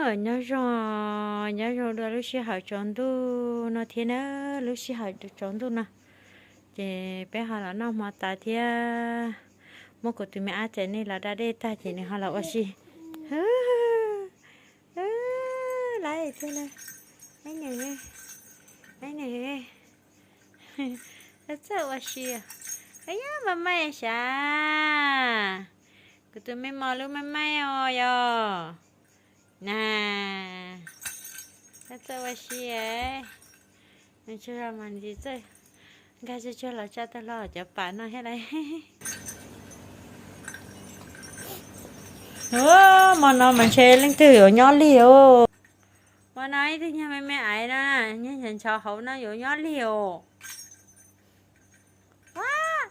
Nyob zoo, nyob zoo dua lub sij hawm tsaus ntuj no thiab na, lub sij hawm tsaus ntuj no ces peb ho los noj hmo tas thiab, muab kuv tus me ab txais nej los da dej tag ces nws ho los ua si. Lawv thiab lawv, txawj ua si. Yog maj maj sav, kuv tus me mos lub maj maj os yog na, txawj ua si. Nws tsuag mas ntsis txawj nkag tsuag tsuag los tsa tawg hlo cov pam no thiab lauj. Hmo no mas ntshe leej twg yuav nyob lig os. Hmo no ib tug nyuag me me aiv no, nyuag nchov hauv no yuav nyob lig os. Ab,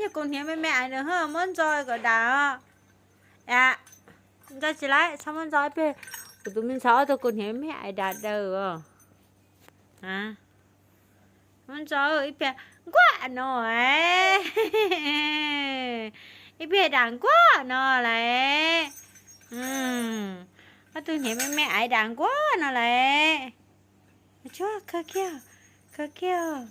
yog kaus hniav me me aiv nws ho muab ntxo kom dam os. Ntxo tsis laib, txhob muab ntxo ib pliag. Kuv tus me ntxhais ob tug kaus hniav me me aiv dam daws os. Muab ntxo ib pliag nkuaj no, ib pliag dam nkuaj no lauj. Ob tug hniav me me aiv dam nkuaj no lauj. Tsuag khaws kiag, khaws kiag.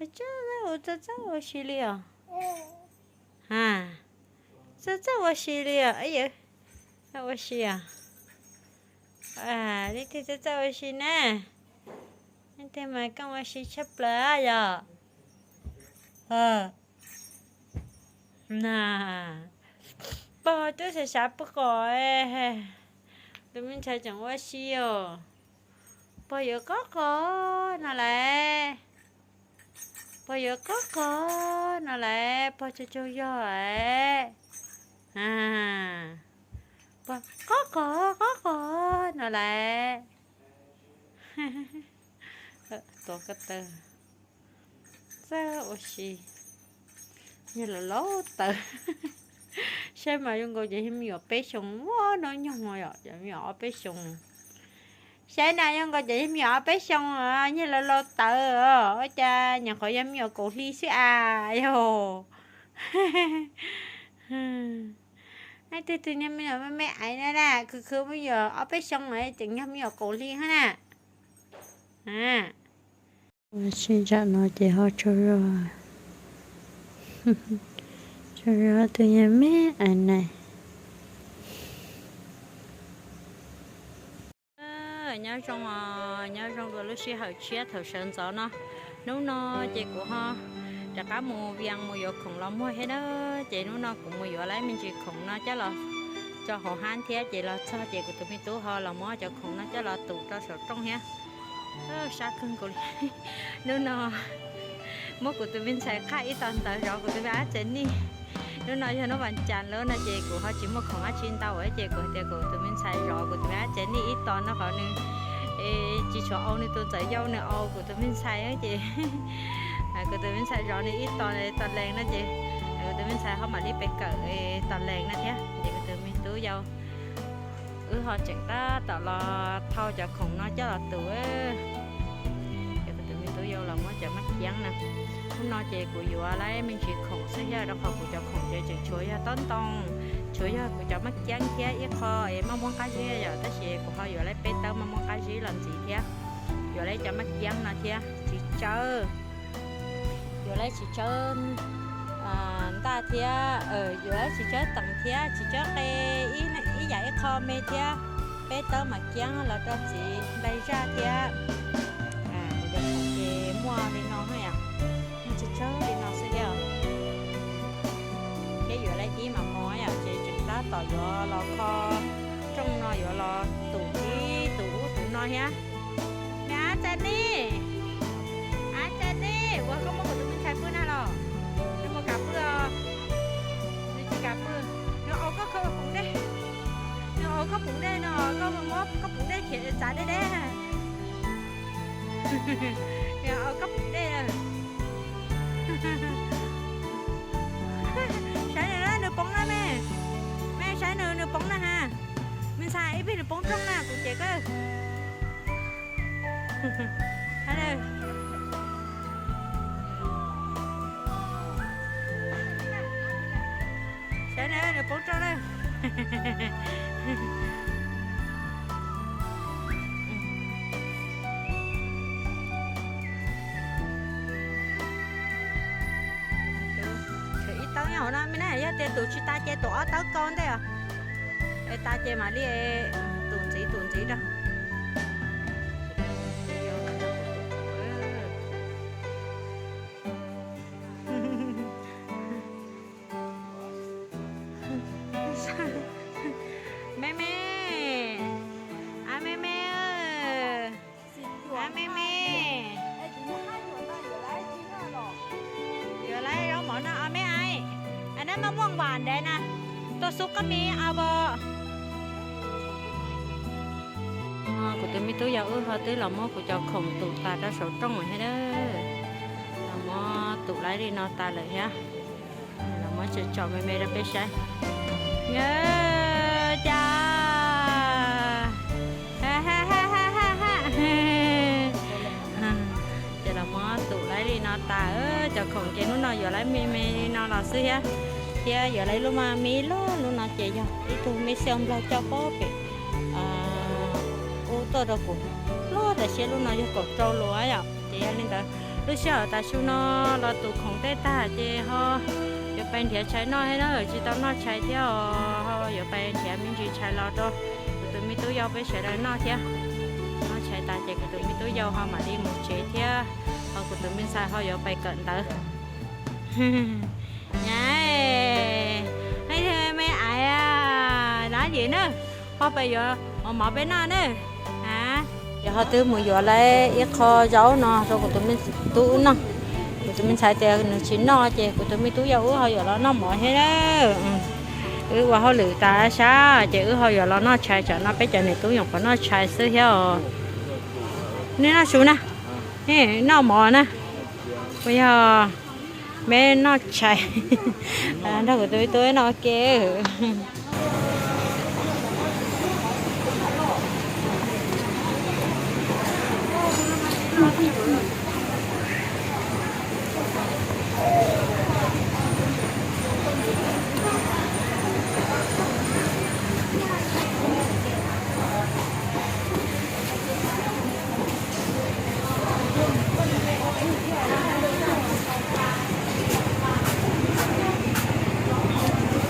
Txawj txawj ua si li os. Txawj txawj ua si li os. Ua si os. Leej twg txawj txawj ua si na? Leej twg mas koj ua si tshaj plaws yog. Pog twb xav xav pw qos, tus me ntxhais tseem ua si os. Pog yuav qob qos no lauj. Pog yuav qob qos no lauj, pog tsaug tsaug yog lauj. Pog qob qos qob qos no lauj. Tuav ko taw, txawj ua si. Nyiag laus laus tawv. Saib mas zoo nkaus cov me nyuam peb xyoos, ua hnub nyoog yom, cov me nyuam ob peb xyoos. Saib na, zoo nkaus cov me nyuam ob peb xyoos, nyiag laus laus tawv, ua cas nyuam qhuav yog me nyuam kaum hli xwb as yog. Leej twg tus niag me nyuam me me aiv na na, khwv khwv me nyuam ob peb xyoos tseem yog me nyuam kaum hli hab na. Ua si tsam no ces ho tsaug zog, tsaug zog tus niag me aiv na. Nyob zoo, nyob zoo dua lub sij hawm tshiab thaum sawv ntxov no. Hnub no ces kuv ho rov qab mus Vias mus yuav khoom los muag thiab na. Ces hnub no kuv mus yuav lawm me ntsis khoom no coj los tso hauv hab thiab, ces los txog ces kuv tus me tub ho los muab cov khoom no coj los tus rau saum rooj thiab. Sab kawg nkaus li. Hnub no muab kuv tus me ntxhais qhaj ib tog ntawv zov kuv tus me ab tsev nij. Hnub no yog hnub vas cas lawm no ces kuv ho tsis muaj khoom dab tsi ntau, ces kuv hais tias kuv tus me ntxhais zov kuv tus me ab tsev nij ib tog no qhov nws tsis tshua au nws tus ntxawm yau, nws au kuv tus me ntxhais ces kuv tus me ntxhais zov nws ib tog, tog lees no ces kuv tus me ntxhais ho mam li pes kawm tog lees no thiab. Ces kuv tus me tub yau wb ho tseem tab tom los thau cov khoom no coj los tus. Ces kuv tus me tub yau los muab cov maj kiab na. Hnub no ces kuv yuav lawm me ntsis khoom xwb thiab, rau qhov kuv cov khoom ces tseem tshuav yog tob ntoo, tshuav yog kuv cov maj kiab thiab ib qho es maj muab qab zib yom, tab sis kuv ho yuav lawm peb tawb maj muab qab zib los ntxiv thiab. Yuav lawm cov maj kiab no thiab txiv tsawb, yuav lawm txiv tsawb ntaj thiab, yuav lawm txiv tsawb teem thiab txiv tsawb qe, ib yam ib qho me thiab peb tawb mam kiab los rau txiv nplaig zaj thiab. Kuv cov khoom ces muaj li no, muaj tsawg tsawg li no xwb thiab. Thiab yuav lawm ib mam mov yom, ces tseem tab tom yuav los kho rooj no, yuav los tus ib tus ub tus no thiab. Me ab txais nij, ab txais nij, ua koj muab kuv tus me ntxhais pw na los? Nws mus kam pw os. Nws tsis kam pw. Nws au koj khoom dej, nws au koj khoom dej no, koj muab koj khoom dej khiav txav deb deb. Nws au koj khoom dej. Saib nws, nws poob na me, me saib nws, nws poob na ha. Me ntxhais, ib pliag nws poob rooj na kuv cem koj. Saib nws, nws poob rooj na. No me na, yog tias tus tsis tas ces tus ob tawb kaus ntej os. Es tas ces mam li tus ntxiv tus ntxiv rau. Me me, a me me, a me me, yuav lawv zaub mov no a me ai, a nab maj muaj nkuas ntev na, tuaj xub qab me a bo. Kuv tus me tub yau wb ho twb los muab kuv cov khoom tus tas rau saum rooj thiab na. Los muab tus laiv li no tas lawm thiab. Los muab tso tso me me rau peb saib. Cas ces los muab tus laiv li no tas, cov khoom ces hnub no yuav lawv me me li no los xwb thiab. Thiab yuav lawv lub maj me loj, lub no ces yog ib tug me xiaus nplog coj pob pem ub tuaj rau kuv, loj tam sim lub no yog kaum rau luas yom. Ces yog li ntawd, lub sij hawm tas su no los tus khoom tej tag ces ho yuav pais nrhiav tshais noj thiab na, tsis tau noj tshais thiab os, ho yuav pais nrhiav me ntsis tshais los rau kuv tus me tub yau peb sawv daws noj thiab. Noj tshais tas ces kuv tus me tub yau ho mam li mus tsev thiab, ho kuv tus me ntxhais ho yuav pais kawm ntawv. Nyab, me aiv, nab yim na, ho pais yuav mov peb noj na. Ces ho twb mus yuav lawm ib qho zaub no rau kuv tus me tub wb noj. Kuv tus me ntxhais tias nws tsis noj ces kuv tus me tub yau wb ho yuav los noj mov thiab. Wb ua hauj lwm tas sab ces wb ho yuav los noj tshais, tsam no peb cov niam tub nyuam qhuav noj tshais xwb thiab os. Nej noj su na, noj mov na, puas yog? Peb noj tshais nrog kuv tus me tub noj ke.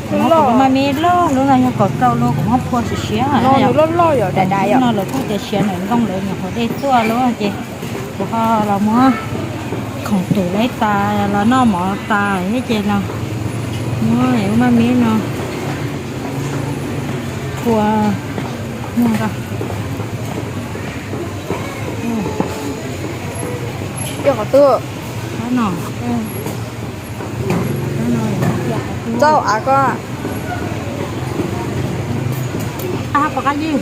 Kuv muab kuv lub maj me loj, lub no yog kaum rau luas, kuv muab phua siav siav. Lub no lawv kuj tias siav ntawm nkooj lawv nyuam qhuav dej tuaj lawm ces kuv ho los muab khoom tus laiv tas los noj mov tas thiab ces los muab lub maj me no phua muag rau. Qhov no, txaus av ko. Pom qab yig.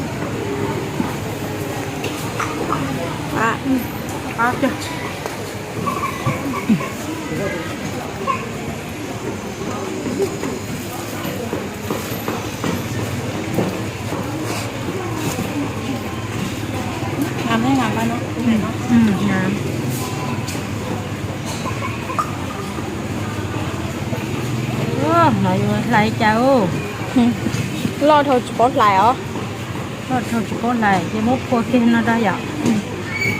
No yus hlais cas? Loj dhau tsis paub hlais os. Loj dhau tsis paub hlais ces muab phua kiag no rau yom.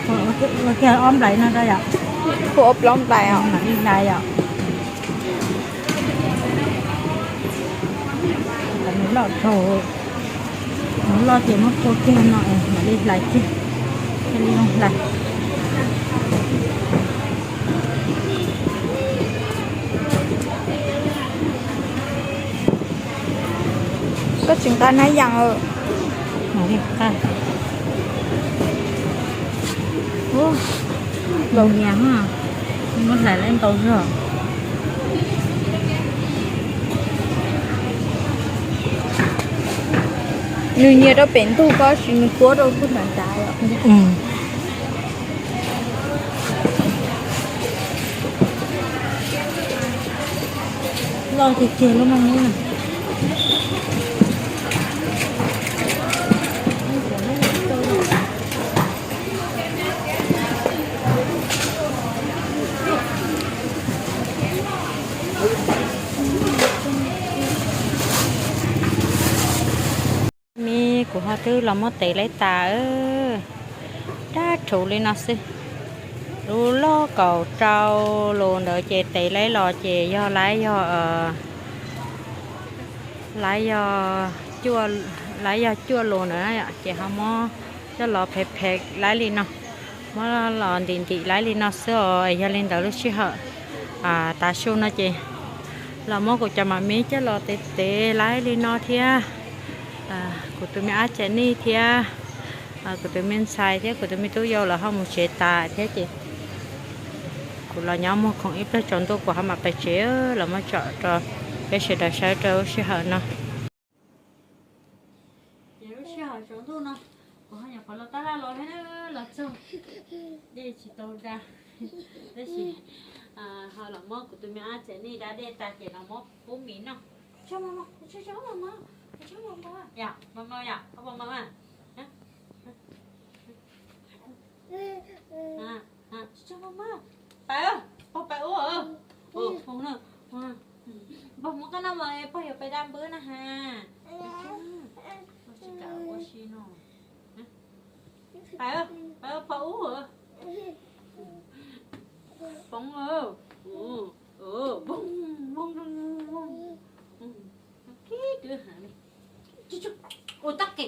Phua kiag ob nplais no rau yom. Phua ob plaub nplais os. Mam li hlais yom. Nws loj dhau, nws loj ces muab phua kiag no mam li hlais kiag, thiaj li zoo hlais. Koj tsis nqa hnab yas? Ua, ntau nyias, muab hlais lawm ntau zog. Nws nyias rau pem ntug ko sis nws tuab rau kuj nram nrad os. Loj tiag tiag lub maj me na. Me kuv ho twb los muab tev laiv tas, dab rhuv li no xwb. Lub loj kaum rau lus ntawd ces tev laiv los ces yog laiv yog Lawv yog, lawv yog cuaj lus na, ces ho muab coj los phem phem laib li no, muab los ntim ntim laib li no xwb os. Yog li ntawd lub sij hawm tav su no ces los muab kuv cov mam mib coj los tev tev laib li no thiab. Kuv tus me ab tsev nij thiab kuv tus me ntxhais thiab kuv tus me tub yau lawv ho mus tsev tas thiab ces kuv los nyob muag khoom ib pliag tsaus ntuj kuv ho mam pais tsev, los muab tsom rau peb sawv daws saib rau lub sij hawm no. Ces lub sij hawm tsaus ntuj no kuv ho nyuam qhuav los tab laj los thiab, los txog dej tsis tau da, tab sis ho los muab kuv tus me ab tsev nij da dej tas ces los muab pub mis noj. Tso mos mos, tso mos mos, tso mos mos, yom mos mos, yom mos mos. Tso mos mos, pais, pog pais ua, pog muab koj noj mos, pog yuav pais da npwb na ha. Tsis kam ua si no. Pais, pais, pog ub. Poob, poob, poob, poob. Ua tab ke,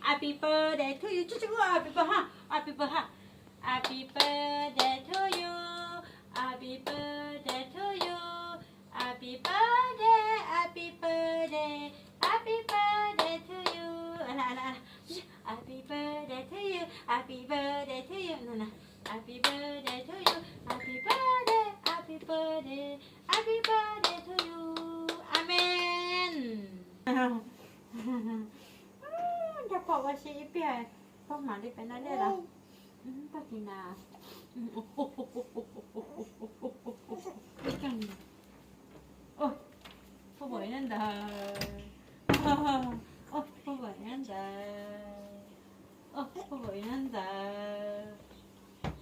happy birthday to you, happy birthday, happy birthday, happy birthday to you, happy birthday to you, happy birthday, happy birthday, happy birthday to you. Happy birthday to you, happy birthday to you, happy birthday to you, happy birthday, happy birthday, happy birthday to you. Amen. Nrog pog ua si ib pliag, pog mam li pem na dej los. Pog tis na. Pog pam nyob ntawd. Pog pam nyob ntawd. Pog pam nyob ntawd.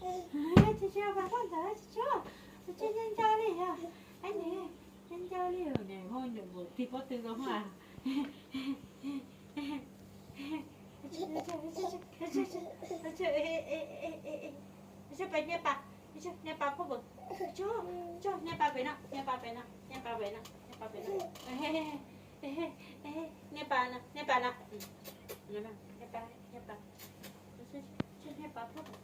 Tsis tsis pab ntawd, tsis tsis, tsis ncau li yog, ncau li nim ho tig pob tw los mas. Niag pas, niag pas, niag pas phob pam, niag pas pem no, niag pas pem no, niag pas pem no, niag pas pem no, niag pas no, niag pas no, niag pas, niag pas, niag pas phob pam.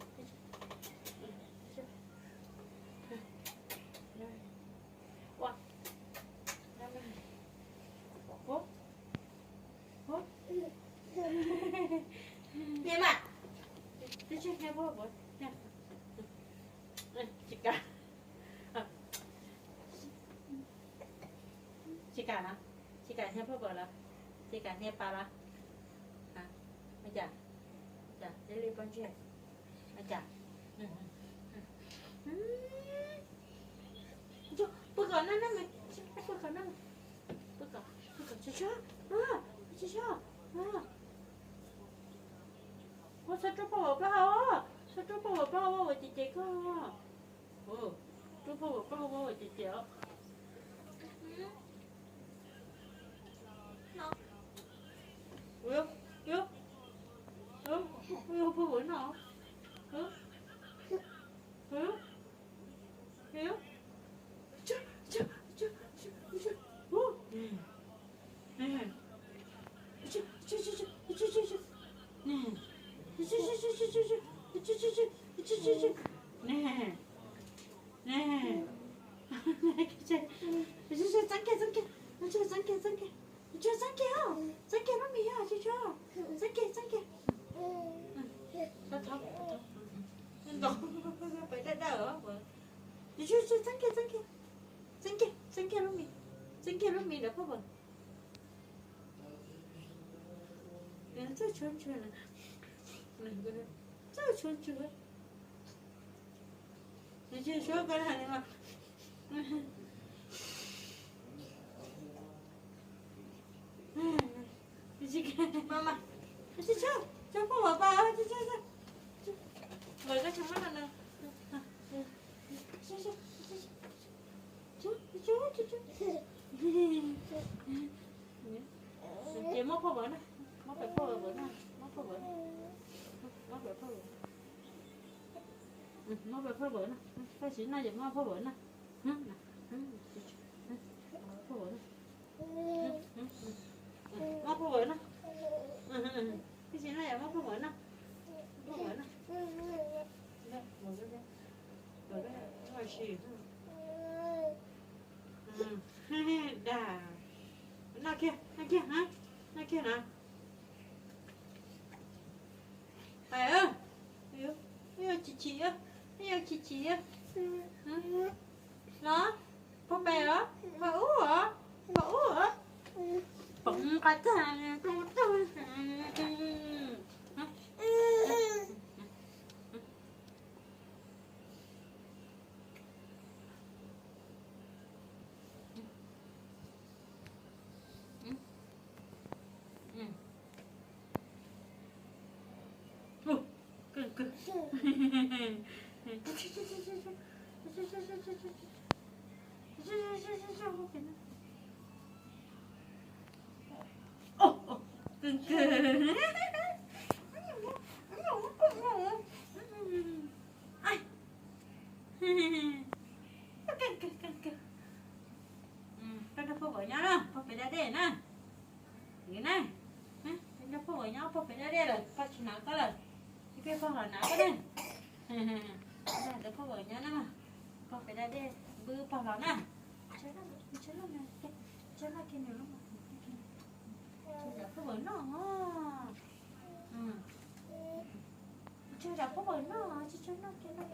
Niam mas, tsis kam, tsis kam na, tsis kam niag phob pam los, tsis kam niag pas los, cas, cas li poj ntseg, cas, pw kom na, pw kom na, pw kom, pw kom, tsis tso, tsis tso. Ua txhob rub phob pam plaub hau, txhob rub phob pam plaub hau ua ces ces koj, rub phob pam plaub hau ua ces ces os. Ua, ua, ua phob pam no. Txeeb kiag, txeeb kiag, txeeb kiag, txeeb kiag, txeeb kiag, txeeb kiag, txeeb kiag, txeeb kiag lub mis yog tsis tso, txeeb kiag, txeeb kiag. Ntau, pais dawb dawb os. Txeeb kiag, txeeb kiag, txeeb kiag, txeeb kiag lub mis, txeeb kiag lub mis ntawm phob pam. Txawj tshuav ntswg, txawj tshuav ntswg. Nws tsis suab koj na. Tsis tso, tso phob pam, tsis tso, tso. Lawv koj tso mab no. Ces muab phob pam na, muab pem phob pam na, muab phob pam na, muab pem phob pam, muab pem phob pam na, koj tsis noj ces muab phob pam na, phob pam na, phob pam na. Muab phauj vawm noj. Ib sim no yog muab phauj vawm noj. Phauj vawm noj. Dag. Noj kiag, noj kiag na. Noj kiag na. Pais, yog chim chim, yog chim chim. Los, pog pais os, pog ub os, pog ub os. Pom qas tag, pog tag. Koj nrog pog vawm nyob na, pog pem da dej na. Li na, nrog pog vawm nyob, pog pem da dej lawm, pog tsis hnav koj lawm. Ib pliag pog los hnav koj na. Nrog pog vawm nyob na, pog pem da dej, npwb pog los na. Tsis zam pog vawm noj. Tsis zam pog vawm noj, tsis tso noj kiag na.